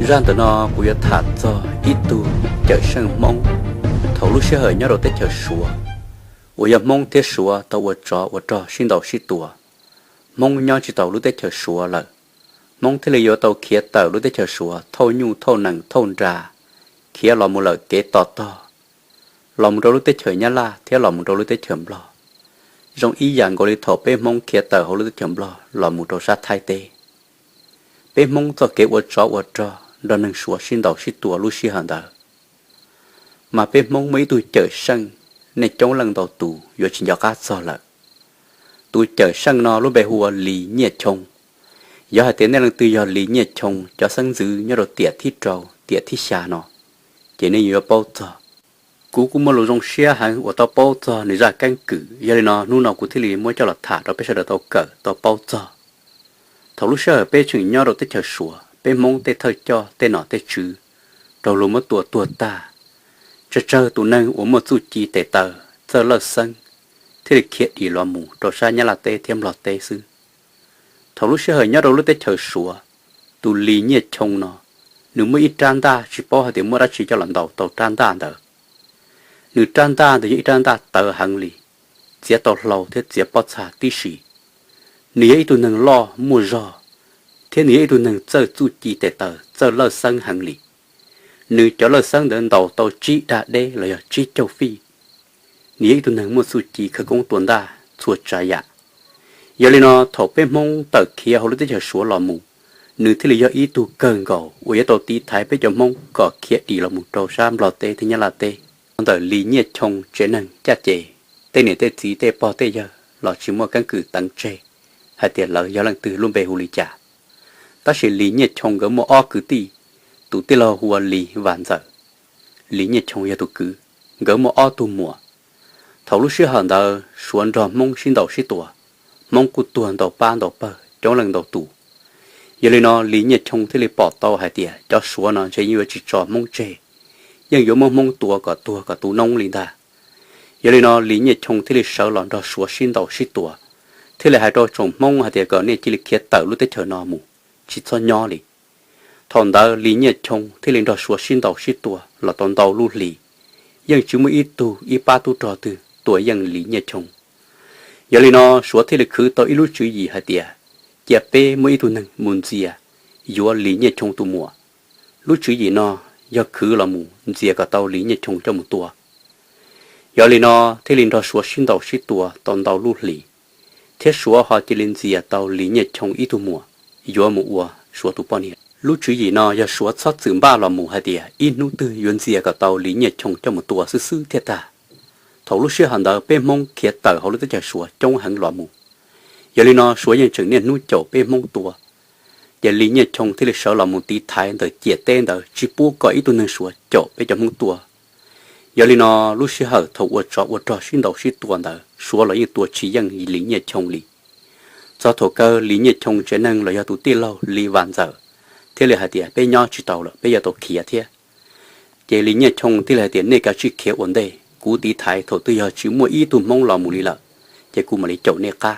Zaj ntawm no kuv yuav tham txog ib tug cawm seej Hmoob thaum lub sij hawm nyob rau teb chaws Suav, uas yog Hmoob thiab Suav tau ua tsov ua rog sib ntaus sib tua. Hmoob nyob tsis tau lub teb chaws Suav lawm, Hmoob thiaj li yuav tau khiav tawm lub teb chaws Suav thauj nyuj thauj nees thauj nra, khiav los mus lawm kev tos tog, los mus rau lub teb chaws Nyab Laj thiab los mus rau lub teb chaws Nplog. Zoo ib yam nkaus li thaum peb Hmoob khiav tawm hauv lub teb chaws Nplog los mus rau sab Thaib teb. Peb Hmoob txoj kev ua tsov ua rog nrog neeg Suav sib ntaus sib tua lub sij hawm ntawd, mas peb Hmoob muaj ib tug cawm seej, nej coob leej ntau tus yuav tsis nco qab txog lawm. Tus cawm seej no lub npe hu ua Lis Nyiaj Choo. Yog hais tias nej leej twg yog Lis Nyiaj Choo cov xeeb ntxwv nyob rau tiam thib rau tiam thib xya no, ces nej yuav paub txog. Kuv kuj muaj lus zoo siab heev uas tau paub txog nws zaj keeb kwm, yog li no hnub no kuv thiaj li muab coj los tham rau peb sawv daws tau kawm tau paub txog. Thaum lub sij hawm peb tseem nyob rau teb chaws Suav, peb Hmoob tej thawj coj tej nom tej tswv raug luag muab tua tuag tag, tsawg tsawg tus neeg uas muaj txuj ci tes taw txawj lawj xeeb thiaj li khiav dim los mus rau sab Nyab Laj teb thiab Nplog teb xwb. Thaum lub sij hawm nyob rau lub teb chaws Suav, tus Lis Nyiaj Choo no, nws muaj ib rab ntaj tsis paub hais tias muaj dab tsi coj los ntaus tau rab ntaj ntawd. Nws rab ntaj ntawd yog ib rab ntaj tawv heev li, txiav tau hlau thiab txiav pob txha tib si. Nws yog ib tug neeg loj muaj zog, thiab nws yog ib tug neeg txawj txuj ci tes taw txawj lawj xeeb heev li. Nws cov lawj xeeb ntawd ntaus tau tsib dag deb los yog tsib caug fij. Nws yog ib tug neeg muaj txuj ci khawv koob tua ntaj txhua tsav yam. Yog li no thaum peb Hmoob tawm khiav hauv lub teb chaws Suav los mus, nws thiaj li yog ib tug kawg nkaus uas yuav tau tiv thaiv peb cov Hmoob kom khiav dim los mus rau sab Nplog teb thiab Nyab Laj teb. Ntawm Lis Nyiaj Choo tsev neeg caj ces, tej niam tej txiv tej pog tej yawg los tsis muaj keeb kwm teev tseg hais tias lawv yog leej twg lub npe hu li cas. Tab sis Lis Nyiaj Choo nkawd muaj ob kwv tij, tus tij laug hu ua Lis Vam Ntxawm, Lis Nyiaj Choo yog tus kwv, nkawd muaj ob tug muam. Thaum lub sij hawm ntawd Suav nrog Hmoob sib ntaus sib tua, Hmoob kuj tuag ntau pab ntau pawg coob leej ntau tus. Yog li no Lis Nyiaj Choo thiaj li pom tau hais tias cov Suav no ntshe yeej yuav tsis tso Hmoob tseg, yeej yuav muab Hmoob tua kom tuag kom tu noob li ntag. Yog li no Lis Nyiaj Choo thiaj li sawv los nrog Suav sib ntaus sib tua, thiaj li hais rau tsoom Hmoob hais tias kom nej cia li khiav tawm lub teb chaws no mus, tsis txhob nyob li. Thaum ntawd Lis Nyiaj Choo thiaj li nrog Suav sib ntaus sib tua los tau ntau lub hlis, yeej tsis muaj ib tug ib pab tub rog twg tua yeej Lis Nyiaj Choo. Yog li no Suav thiaj li khwv tau ib lub tswv yim hais tias, cia peb muaj ib tug neeg mus ntxias yuav Lis Nyiaj Choo tus muam. Lub tswv yim no yog khwv los mus ntxias kom tau Lis Nyiaj Choo coj mus tua. Yog li no thiaj li nrog Suav sib ntaus sib tua tau ntau lub hlis, thiab Suav ho cia li ntxias tau Lis Nyiaj Choo ib tug muam yuav mus ua Suav tus poj niam. Lub tswv yim no yog Suav txhob txwm npaj los mus hais tias ib hnub twg yuav ntxias kom tau Lis Nyiaj Choo coj mus tua xwb xwb thiaj tag. Thaum lub sij hawm ntawd peb Hmoob khiav tawm hauv lub teb chaws Suav coob heev los mus. Yog li no Suav yeej tseem niaj hnub caum peb Hmoob tua. Ces Lis Nyiaj Choo thiaj li sawv los mus tiv thaiv ntawm ciam teb ntawd tsis pub kom ib tug neeg Suav caum peb cov Hmoob tua. Yog li no lub sij hawm thaum ua tsov ua rog sib ntaus sib tua ntawd Suav los yeej tua tsis yeej Lis Nyiaj Choo li. Txog thaum kawg Lis Nyiaj Choo tsev neeg los yog tus tij laug Lis Vam Ntxawm thiaj li hais tias peb nyob tsis tau lawm, peb yuav tau khiav thiab. Ces Lis Nyiaj Choo thiaj li hais tias nej kav tsij khiav ua ntej, kuv tiv thaiv thaum twg yog tsis muaj ib tug Hmoob los mus li lawm, ces kuv mam li caum nej qab.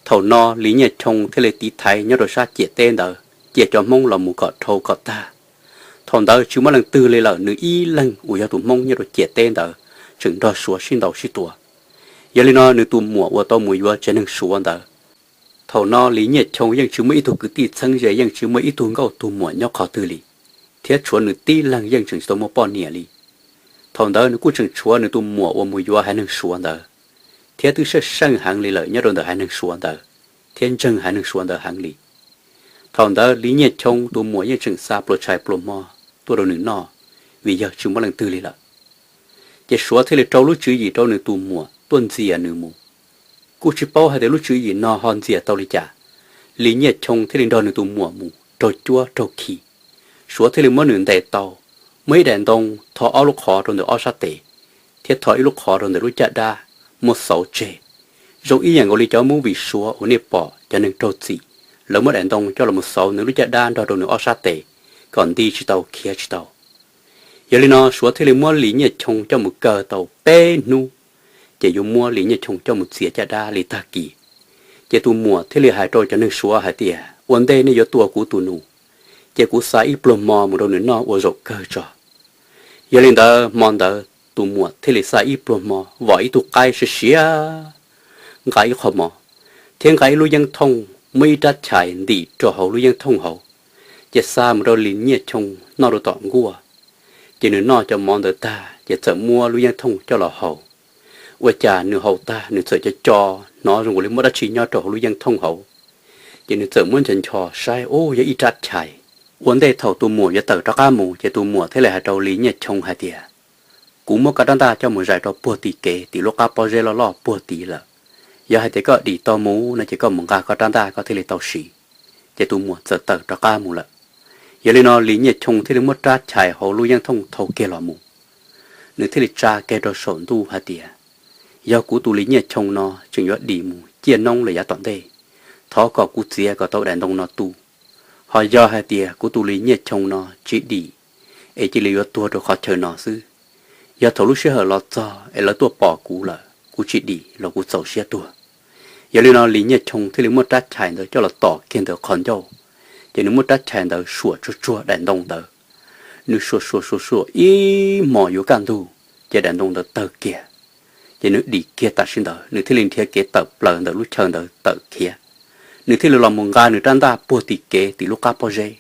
Thaum no Lis Nyiaj Choo thiaj li tiv thaiv nyob rau sab ciam teb ntawd cia cov Hmoob los mus kom dhau kom tag. Thaum ntawd tsis muaj leej twg li lawm, nws ib leeg uas yog tus Hmoob nyob rau ciam teb ntawd tseem nrog Suav sib ntaus sib tua. Yog li no nws tus muam uas tau mus yuav tsev neeg Suav ntawd, thaum no Lis Nyiaj Choo yeej tsis muaj ib tug kwv tij txheeb ze, yeej tsis muaj ib tug nkauj tus muam nyob qhov twg li, thiab tshuav nws tib leeg yeej tseem tsis tau muaj poj niam li. Thaum ntawd nws kuj tseem tshuav nws tus muam uas mus yuav haiv neeg Suav ntawd, thiab twb seej seej heev li lawm nyob rau ntawm haiv neeg Suav ntawd, thiab ntseeg haiv neeg Suav ntawd heev li. Thaum ntawd Lis Nyiaj Choo tus muam yeej tseem xa pluas tshais pluas hmo tuaj rau nws noj, vim yog tsis muaj leej twg li lawm. Ces Suav thiaj li rau lub tswv yim rau nws tus muam tuaj ntxias nws mus. Kuj tsis paub hais tias lub tswv yim no ho ntxias tau li cas, Lis Nyiaj Choo thiaj li nrog nws tus muam mus raug cuab raug khi. Suav thiaj li muab nws ntes tau, muab ib daim ntoo tho ob lub qhov rau ntawm ob sab tes, thiab tho ib lub qhov rau ntawm lub caj dab, muab xauv tseg. Zoo ib yam nkaus li cov movie Suav uas nej pom cov neeg raug txim, lawv muab daim ntoo coj los xauv nws lub caj dab nrog rau nws ob sab tes, kom nti tsis tau khiav tsis tau. Yog li no Suav thiaj li muab Lis Nyiaj Choo coj mus kaw tau peb hnub, ces yuav muab Lis Nyiaj Choo coj mus txiav caj dab li tag kis. Ces tus muam thiaj li hais rau cov neeg Suav hais tias ua ntej nej yuav tua kuv tus nus, ces kuv xa ib pluag hmo mus rau nws noj ua zaum kawg tso. Yog li ntawd hmo ntawd tus muam thiaj li xa ib pluag hmo vom ib tug qaib siav siav, nqa ib qho mov, thiab nqa ib lub yeeb thooj muaj ib rab chais ntim rau hauv lub yeeb thooj hauv, ces xa mus rau Lis Nyiaj Choo noj rau tom nkuaj. Ces nws noj cov mov ntawd tag ces txawm muab lub yeeb thooj coj los haus. Ua cas nws haus tag nws txawm co co, hnov zoo li muaj dab tsi nyob rau hauv lub yeeb thooj hauv. Ces nws txawm muab ncho ncho saib, ub, yog ib rab chais. Ua ntej thaum tus muam yuav tawm rov qab mus ces tus muam thiaj li hais rau Lis Nyiaj Choo hais tias, kuv muab koj rab ntaj coj mus zais rau puag tim kev tim lub qab pob zeb loj loj puag tid lawm. Yog hais tias koj dim tau mus no ces koj mus nqa koj rab ntaj koj thiaj li tau siv. Ces tus muam txawm tawm rov qab mus lawm. Yog li no Lis Nyiaj Choo thiaj li muab rab chais hauv lub yeeb thooj thau kiag los mus. Nws thiaj li tsa kiag rau saum ntuj hais tias, yog kuv tus Lis Nyiaj Choo no tseem yuav dim mus ciaj noob lawm yav tom ntej, thov kom kuv txiav kom tau daim ntoo no tu. Ho yog hais tias kuv tus Lis Nyiaj Choo no tsis dim, es cia li yuav tuag rau qhov chaw no xwb. Yog thaum lub sij hawm los txog es lawv tuaj pom kuv lawm kuv tsis dim los kuv txaus siab tuag. Yog li no Lis Nyiaj Choo thiaj li muab rab chais ntawd coj los tom kiag ntawm qhov ncauj, ces nws muab rab chais ntawd suam tsuag tsuag daim ntoo ntawd. Nws suam suam suam suam ib hmos yuav kaj ntug, ces daim ntoo ntawd tawg kiag. Ces nws dim kiag tam sim ntawd nws thiaj li nrhiav kev tawm plaws ntawm lub chaw ntawd tawm khiav. Nws thiaj li los mus nqa nws rab ntaj puag tim kev tim lub qab pob zeb,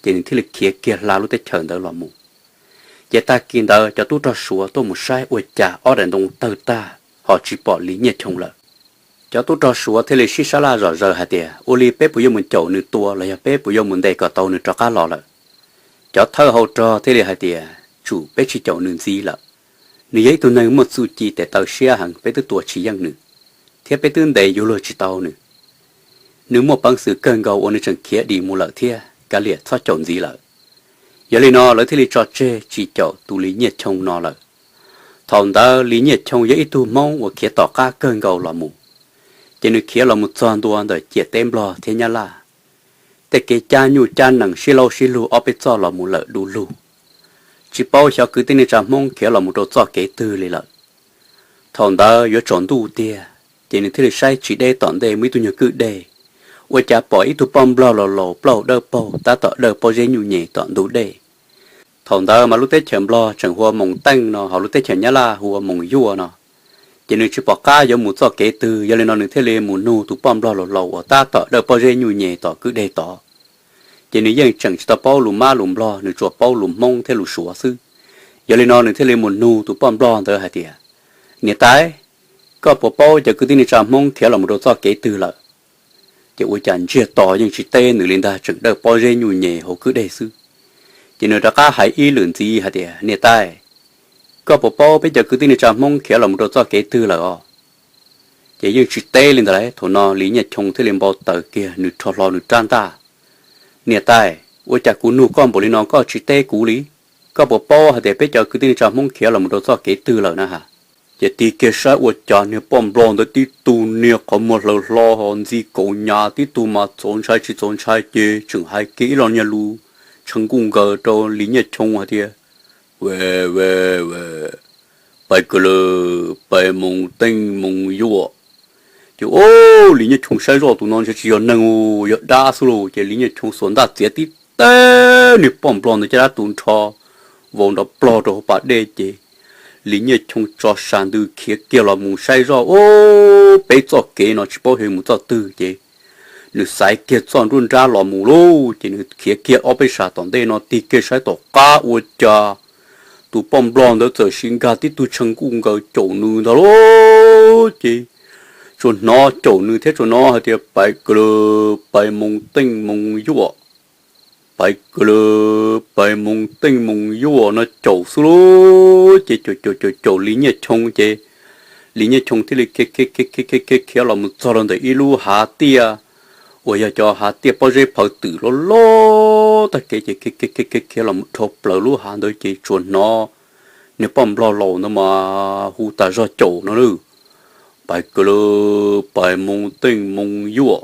ces nws thiaj li khiav kiag hla lub teb chaws ntawd los mus. Ces tag kis ntawd cov tub rog Suav tuaj mus saib ua cas ob daim ntoo tawg tag ho tsis pom Lis Nyiaj Choo lawm. Cov tub rog Suav thiaj li sib sab laj zom zaws hais tias, ua li peb puas yuav mus caum nws tua los yog peb puas yuav mus ntes kom tau nws rov qab los lawm? Cov thawj hau rog thiaj li hais tias, tsum peb tsis caum nws ntxiv lawm. Nws yog ib tug neeg muaj txuj ci tes taw siab heev, peb twb tua tsis yeej nws, thiab peb twb ntes yuav luag tsis tau nws. Nws muaj peev xwm kawg nkaus uas nws tseem khiav dim mus lawm thiab, kav liam txhob caum ntxiv lawm. Yog li no lawv thiaj li tso tseg tsis caum tus Lis Nyiaj Choo no lawm. Thaum ntawd Lis Nyiaj Choo yog ib tug Hmoob uas khiav tom qab kawg nkaus los mus, ces nws khiav los mus txog ntua ntawm ciam teb Nplog thiab Nyab Laj. Tej kev cab nyuj cab nees sib laub sib lug ob peb txoj los mus lawm du lug, tsis paub xyov kwv tij neej tsa Hmoob khiav los mus rau txoj kev twg li lawm. Thaum ntawd yuav tsaus ntuj tiag, ces nws thiaj li saib tsis deb tom ntej muaj ib tug nyuag kwj deg, ua cas pom ib tug poj nplog laus laus plaub hau dawb paug tab tom dawj pob zeb nyuj nyem tom ntug dej. Thaum ntawd mas lub teb chaws Nplog tseem hu ua Moos Teej no, ho lub teb chaws Nyab Laj hu ua Moos Yuaj no. Ces nws tsis pom qab yuav mus txoj kev twg, yog li no nws thiaj li mus nug tus poj nplog laus laus uas tab tom dawj pob zeb nyuj nyem tom kwj deg tod. Ces nws yeej tseem tsis tau paub lus Mab lus Nplog, nws tsuas paub lus Hmoob thiab lus Suav xwb. Yog li no nws thiaj li mus nug tus poj nplog ntawd hais tias, niam tais, koj puas paub cov kwv tij neej tsa Hmoob khiav los mus rau txoj kev twg lawm? Ces ua cas ntsiag to yeej tsis teb nws li ntag, tseem dawj pob zeb nyuj nyem hauv kwj deg xwb. Ces nws rov qab hais ib lwm ntxiv hais tias, niam tais, koj puas paub peb cov kwv tij neej tsa Hmoob khiav los mus rau txoj kev twg lawm os? Ces yeej tsis teb li ntawd lauj. Thaum no Lis Nyiaj Choo thiaj li npau taws kiag, nws rho hlo nws rab ntaj, niam tais, ua cas kuv nug koj npaum li no koj tsis teb kuv li? Koj puas paub hais tias peb cov kwv tij neej tsa Hmoob khiav los mus rau txoj kev twg lawm na ha? Ces tig kiag saib ua cas niag poj nplog ntawd tib tug niag qhov muag hlaws hlo ho ntxi kaus nyas, tib tug mas txaus ntshai tsis txaus ntshai, ces tseem hais kiag ib lo niag lus tshee nkuj nkaws rau Lis Nyiaj Choo hais tias, ve ve ve, pais kawg lawm, pais Moos Teej Moos Yuaj. Ces ub, Lis Nyiaj Choo saib zoj tus no ntshe tsis yog neeg, yog dab xwb lauj. Ces Lis Nyiaj Choo xuas ntaj txiav tib teg niag poj nplog ntawd caj dab tu nrho, vau nrov plog rau hauv pas dej. Ces Lis Nyiaj Choo tso sa ntws khiav kiag los mus saib zoj, ub, peb txoj kev no tsis paub yuav mus txoj twg. Ces nws xaiv kiag txoj nruab nrab los mus lauj. Ces nws khiav kiag ob peb sab tom ntej no tig kiag saib tom qab ua cas tus poj nplog ntawd txawm sis nkag tib tug tshee nkuj nkaws caum nws ntag lauj. Ces tsuas hnov caum nws thiab tsuas hnov hais tias, pais kawg lawm, pais Moos Teej Moos Yuaj, pais kawg lawm, pais Moos Teej Moos Yuaj no caum xwb lauj. Ces caum caum caum caum Lis Nyiaj Choo ces Lis Nyiaj Choo thiaj li khiav khiav los mus txog rau ntawm ib lub hav tiaj uas yog cov hav tiaj pob zeb phawv twm loj loj tag kev. Ces khiav khiav khiav khiav los mus dhau plaws lub hav ntawd ces tsuas hnov niag poj nplog laus ntawd mas hu tas zog caum no lawm, pais kawg lawm, pais Moos Teej Moos Yuaj,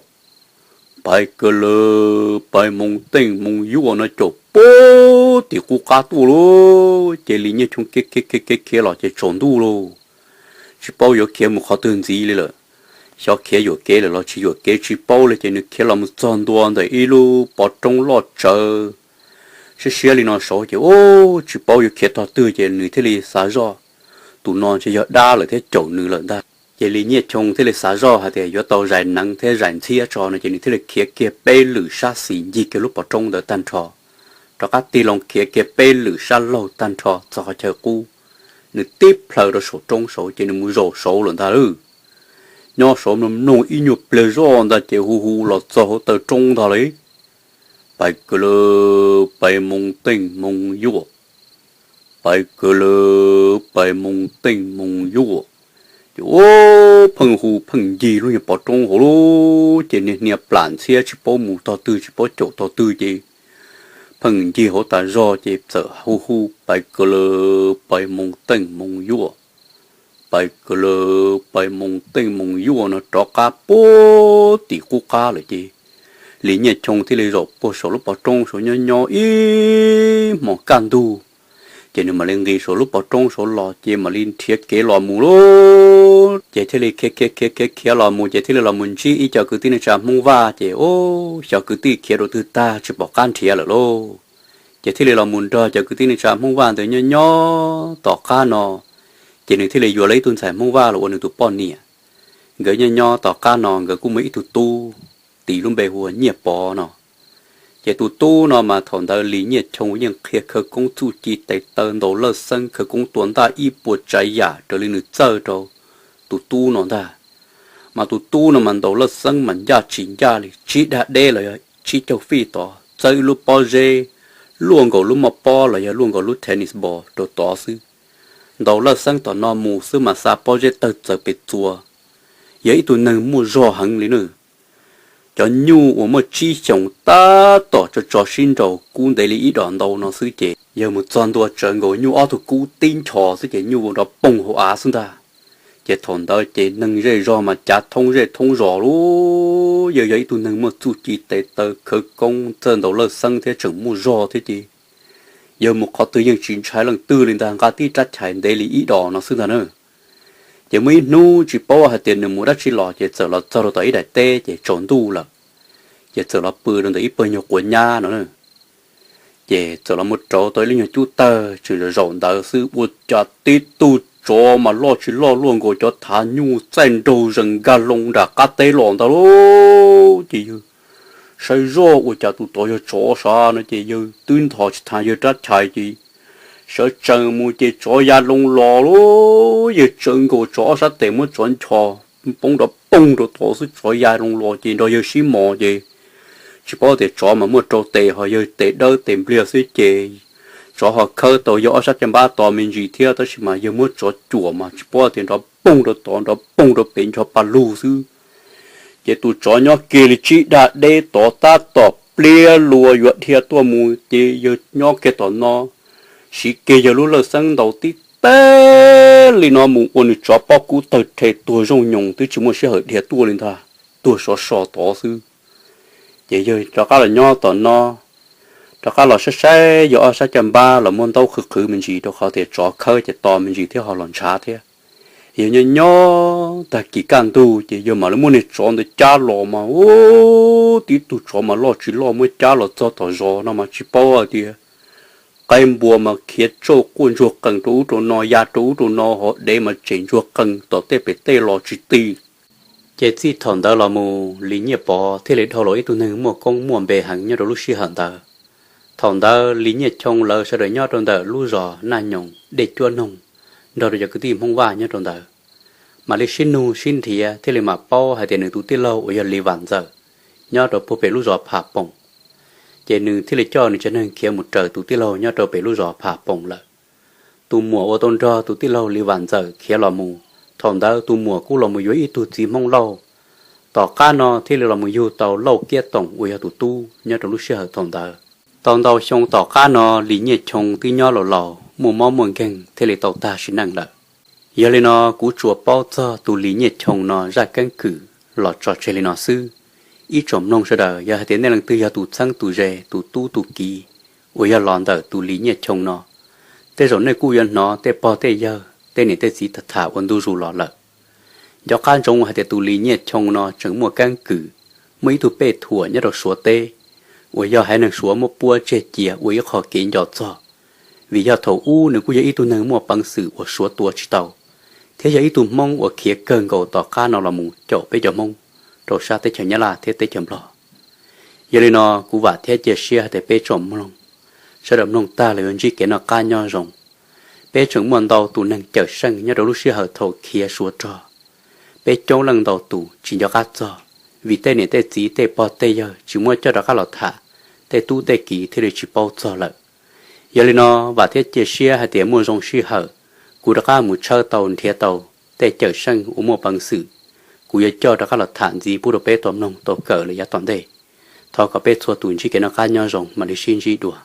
pais kawg lawm, pais Moos Teej Moos Yuaj no caum puag tim qub qab tuaj lauj. Ces Lis Nyiaj Choo khiav khiav khiav khiav khiav los ces tsaus ntuj lauj, tsis paub yuav khiav mus qhov twg ntxiv li lawm. Xyov khiav yuam kev lawm los tsis yuam kev tsis paub li. Ces nws khiav los mus txog ntua ntawm ib lub pov roob loj tsawv, siab siab li no saud ces ub tsis paub yuav khiav tog twg ces nws thiaj li xav zoj, tus no ntshe yog dab lawm thiab caum nws lawm ntag. Ces Lis Nyiaj Choo thiaj li xav zoj hais tias yuav tau zais neev thiab zais ntxhiab tso no ces nws thiaj li khiav kiag peb lwm sab xis ncig kiag lub pov roob ntawd tag nrho, rov qab tig loo khiav kiag peb lwm sab laug tag nrho txog qhov chaw qub, nws tib plhaws rau saum roob saud ces nws mus zaum saud lawm ntag lauj. Nyob saud mloog mloog ib nyuag pliag zoj ntag ces hu hu los txog hauv taw roob ntag lauj. Pais kawg lawm pais moo teej moo yuaj, pais kawg lawm pais moo teej moo yuaj. Ces ub pheej hu pheej ncig lub nyuag pov roob hauv lub ces niag hnia plam ntxhiab tsis paub mus tog twg tsis paub caum tog twg ces pheej ncig hauv tas zog ces txawm hu hu pais kawg lawm pais moo teej moo yuaj, pais kawg lawm pais moo teej moo yuaj no rov qab puag tim qub qab lawm ces Lis Nyiaj Choo thiaj li zaum puag saum lub pov roob saud nyob nyob ib hmos kaj ntug ces nws mam li nqis saum lub pov roob saud los ces mam li nrhiav kev los mus lauj. Ces thiaj li khiav khiav khiav khiav khiav los mus ces thiaj li los mus ntsib ib co kwv tij neej tsa Hmoob Vaj ces ub xyov kwv tij khiav rau twg tag tsis pom qab nrhiav lawm lauj. Ces thiaj li los mus nrog cov kwv tij neej tsa Hmoob Vaj ntawd nyob nyob tom qab no ces nws thiaj li yuav lawv ib tug ntxhais Hmoob Vaj los ua nws tus poj niam. Nkawd nyob nyob tom qab no nkawd kuj muaj ib tug tub tis lub npe hu ua Nyiaj Pov no. Ces tus tub no mas thaum ntawd Lis Nyiaj Choo yeej qhia khawv koob txuj ci tes taw ntaus lawj xeeb khawv koob tua ntaj ib puas tsav yam raws li nws txawj rau tus tub no ntag. Mas tus tub no mas ntaus lawj xeeb mas ncaj tsis ncaj li tsib dag deb los yog tsib caug fij tod, txawb ib lub pob zeb luaj nkaus lub moj pob los yog luaj nkaus lub tennis ball rau tod xwb. Ntaus lawj xeeb tom no mus xwb mas xa pob zeb tawg txawv pes txua, yog ib tug neeg muaj zog heev li na. Cov nyuj uas muaj tsib xyoos tab tom tso tso sib nraus kub ntev li ib dos ntau no xwb ces yawg mus txog ntua tsawv nkaus nyuj ob tug kub tib nchos xwb ces nyuj nrov poog hauv av xwb ntag. Ces thaum ntawd ces neeg zej zog mas cav thoob zej thoob zos lauj. Yawg yog ib tug neeg muaj txuj ci tes taw khawv koob txawj ntaus lawj xeeb thiab tseem muaj zog thiab ces yawg mus qhov twg yeej tsis ntshai leej twg li ntag, nqa tib rab chais ntev li ib dos no xwb ntag na. Ces muaj ib hnub tsis paub hais tias nws mus dab tsi los ces txawm los txog rau tom ib daim teb ces tsaus ntuj lawm. Ces txawm los pw rau ntawm ib pawg nyuag quav nyab no na. Ces txawm los mus rauv tau ib lub nyuag cub tawg tseem zaum ntawd xwb ua cas tib tug tsov mas loj tsis loj luaj nkaus cov thav nyuj txaij nraug zees nkag loo nram qab teb los ntag lauj. Ces yawg saib zoj ua cas tus tod yog tsov sav no ces yawg twb nthos tsis tau yawg rab chais ces sawv tsees mus ces tsov ya loo los lauj. Yawg tsawv nkaus tsov ob sab tes muab tsov nchos poob nrov poog rau tod xwb tsov ya loo los ces nrog yawg sib mos ces tsis paub tias tsov mas muaj rau tes ho yawg tes dawb tes npliag xwb ces tsov ho khawb tau yawg ob sab caj npab to me ntsis thiab tab sis mas yawg muab tsov cuam mas tsis paub tias nrov poog rau tod nrov poog rau pem ncho pa lug xwb. Ces tus tsov nyob kiag li tsib dag deb tod tab tom pliab lua yuav dhia tuaj mus ces yawg nyob kiag tom no siv kiag yawg lub lawj xeeb ntaus tib teg li no mus ua nws tsov pob kub tawg rhe tuag zooj nyoos twb tsis muaj sij hawm dhia tuaj li ntag, tuag sov so tod xwb. Ces yawg rov qab los nyob tom no, rov qab los saib saib yawg ob sab caj npab los muab ntaub qhwv qhwv me ntsis rau qhov tias tsov khawb ces to me ntsis thiab ho los ntshav thiab. Yawg nyob nyob tag kis kaj ntug ces yawg mam li muab niag tsov ntawd cab los mas ub tib tug tsov mas loj tsis loj muab cab los txog tom zos no mas tsis paub hais tias qaib npua mas khiav tsauj quaj ntsuag qees rau ub rau no ya rau ub rau no ho dev mas tsem ntsuag qees tom tej pem tej los tsis ti. Ces txij thaum ntawd los mus Lis Nyiaj Pov thiaj li dhau los ib tug neeg muaj koob muaj npe heev nyob rau lub sij hawm ntawd. Thaum ntawd Lis Nyiaj Choo lawv sawv daws nyob rau ntawm lub zos Naj Nyoos dej cuab noog nrog rau cov kwv tij Hmoob Vaj nyob rau ntawd mam li sib nug sib nrhiav thiaj li mam paub hais tias nws tus tij laug uas yog Lis Vam Ntxawm nyob rau puag pem lub zos Pham Poom. Ces nws thiaj li coj nws cov neeg khiav mus raws tus tij laug nyob rau pem lub zos Pham Poom lawm. Tus muam uas tau nrog tus tij laug Lis Vam Ntxawm khiav los mus, thaum ntawd tus muam kuj los mus yuav ib tug txiv Hmoob Lauj. Tom qab no thiaj li los mus yug tau Lauj Kiab Toom uas yog tus tub nyob rau lub sij hawm thaum ntawd. Tau ntau xyoo tom qab no Lis Nyiaj Choo twb nyob laus laus muaj mob muaj nkeeg thiaj li tau tag sim neej lawm. Yog li no kuv tsuas paub txog tus Lis Nyiaj Choo no zaj keeb kwm los tso tseg li no xwb. Ib tsoom mloog sawv daws yog hais tias nej leej twg yog tus txheeb tus ze tus tub tus kiv uas yog los ntawm tus Lis Nyiaj Choo no, tej zaum nej kuj yuav hnov tej pog tej yawg tej niam tej txiv tham tham ua ntu zus los lawm. Nco qab ntsoov hais tias tus Lis Nyiaj Choo no tseem muaj keeb kwm, muaj ib tug pej thuam nyob rau Suav teb, uas yog haiv neeg Suav muab puab tseg cia ua ib qho kev nco txog, vim yog thaum ub nws kuj yog ib tug neeg muaj peev xwm uas Suav tua tsis tau, thiab yog ib tug Hmoob uas khiav kawg nkaus tom qab no los mus caum peb cov Hmoob rau sab teb chaws Nyab Laj thiab teb chaws Nplog. Yog li no, kuv vam thiab cia siab hais tias peb tsoom mloog sawv daws mloog tag los yuav ntsib kev noj qab nyob zoo. Peb tseem muaj ntau tus neeg cawm seej nyob rau lub sij hawm thaum khiav Suav rog. Peb coob leej ntau tus tsis nco qab txog, vim tej niam tej txiv tej pog tej yawg tsis muab coj rov qab los tham, tej tub tej kiv thiaj li tsis paub txog lawm. Yog li no, vam thiab cia siab hais tias muaj zoo sij hawm, kuv rov qab mus tshawb tau nrhiav tau tej cawm seej uas muaj peev xwm, kuv yuav coj rov qab los tham ntxiv pub rau peb tau mloog tau kawm lawm yav tom ntej. Thov kom peb txhua tus ntsib kev noj qab nyob zoo, mam li sib ntsib dua.